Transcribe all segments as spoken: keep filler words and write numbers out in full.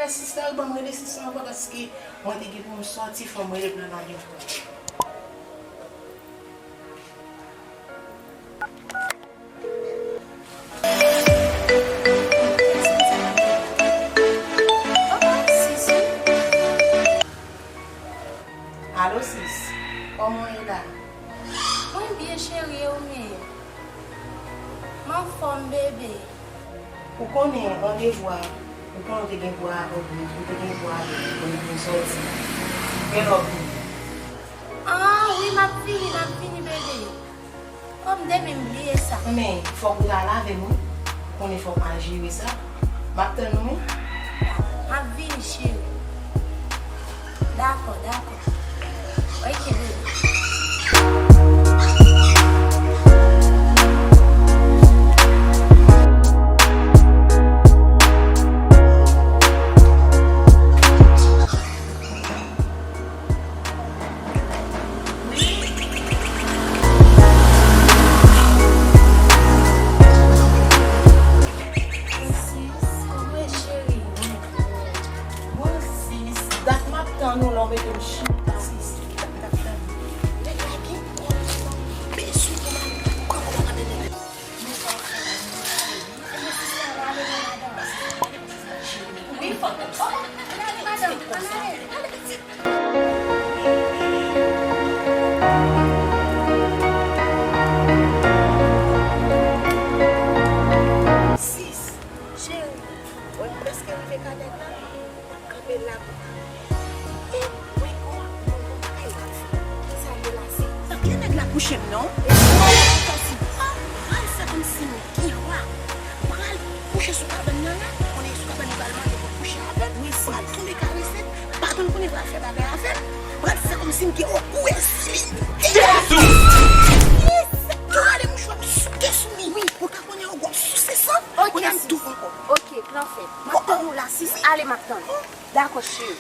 Sista, ban m rele sista anvan, paske mwen te gen pou m sòti, fò m rele pou l nan randevou. Alo, sis. Kòman w ye la? Mwen byen, cheri, e ou menm? M anfòm, bebe. Ou konnen randevou a, ou konnen w te gen pou w avè w, ou te gen pou w avè w, ou te gen sòti. Gen lè w vini. Ah, wi, m ap vini, m ap vini, bebe. Kòm demen m bliye sa. Men, fòk ou t al avè m, wi. Konnen fòk m al jere sa. M ap tann ou, wi. M ap vini, cheri. Dakò, dakò. Ok, bebe. Sis, kòman w ye, cheri? Bon, sis, dat m ap tann ou la, w mete m chita, sis. Dat m t ap tann ou. Nèg la gen pwoblèm, bezwen pou mari, pran kòmande nèg la. Sis, cheri, wè m prèske rive Kadèk la. M ap kanpe la pou ou. E mwen gon, gon, gon bagay m pral fè. Kisa l ye la, sis? Tank nèg la kouche m non. E si mwen fè si, ah, pral fè kòmsi m gen dwa pral kouche sou kabann nan la, konnen sou kabann li pral mande pou kouche avè m, pral tonbe karese m, pa konn konnen pral fè bagay avè m, pral fè kòmsi m gen okou espirityèl. Jezi! Tou rale mouchwa m souke sou li, wi, pou l ka konnen okou ap souse san, kounye a m tou pran kò. Ok, plan fèt. M ap tann ou la, sis, ale m ap tann ou. Dakò, cheri.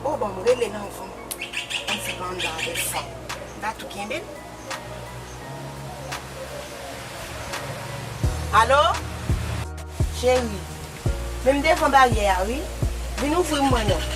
O, bon, m rele nan van. Yon ti banda de fon. M ta tou kenbe l. Alo? Cheri, men m devan baryè a, wi. Vin ouvri m mwen non.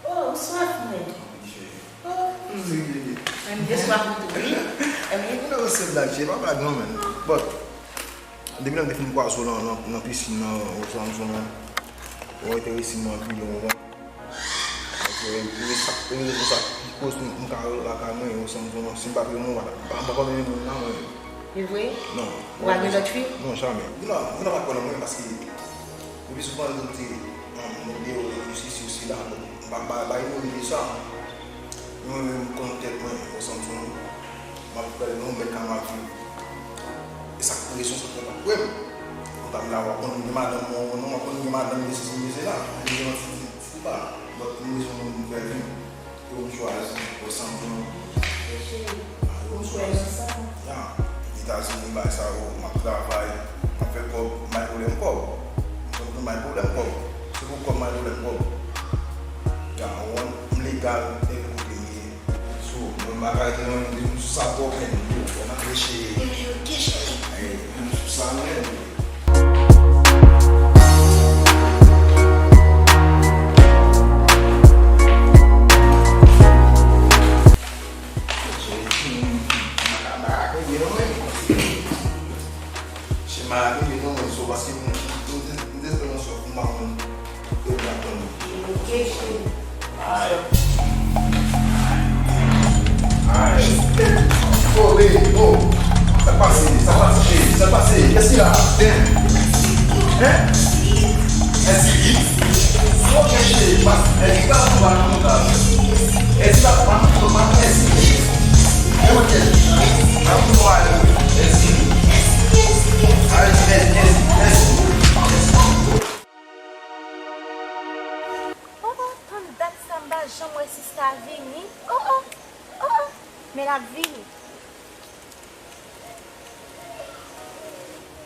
Oh, ou swaf mwen. Oh, hmm. Mwen gen swaf ou tou, wi. Mwen gen... Non, se blag, se pa blag non, men. But, depi lè m te fin kwaze w nan, nan, nan pisin nan, ou sa m sou mwen. Ou enterese mwen anpil, ou konprann? Donk, e, e sa, e rezon sa ki koz m, m ka lakay mwen, ou sa m sou mwen. Si m pa t renmen w, m pa, m pa, m pa konn renmen moun nan, mwen. E vre? Non. Ou pa gen lòt fi? Non, jamè. Moun nan, moun nan pa kwè nan mwen, paske depi sou pandye m te, um, mwen deyò, yo sesi, yo sela, m pa, pa, pa inyore de sa. Mwen menm, m konn tèt mwen, ou sa m sou mwen. M ap fè yon bèl ka m ap viv. E sa k rezon sa k fè m ap kwè m. Kontan m la, w ap konn gen madanm mwen, non, w ap konn gen madanm, mesye, se mesye la. Li gen yon ti, ti, ti pa. But m bezwen moun pou m fè vi m. Pou m chwazi, pou santi m. Pou m chwazi. Ya. Etazini, bay sa yo, m ap travay, m ap fè kòb, m bay pwoblèm kòb. M konn bay pwoblèm kòb. Se pou kòb, m bay pwoblèm kòb. Ya, w konprann, m legal, nenpòt kote m ye. So, mwen pa ka rete nan yon moun sou sa twòp, men yo, fò m ap reche. Epi yo gen cheri. Ey, moun sou sa mwen ye. Oh, hey, oh. Sa pase, sa pase, cheri, sa pase. Kèsi la? Damn. Hein? Kèsi li? Ok, cheri, pa, kèsi pa pou ba nou ka. Kèsi pa, pa pou ba nou kèsi. E mwen kèsi. Pa pou ba nou kèsi. Ay, kèsi, kèsi, kèsi. Oh, oh, tann dat sa m pa janm wè sista vini. Oh, oh, oh, oh, men l ap vini.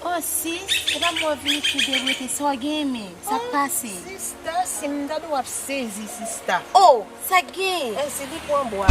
Oh, sis, e pa m wè w vini tou deboute. Sa w gen, men? Sa k pase? Sista, si m tande w ap sezi, sista. Oh, sa k gen? E si li pran bwa.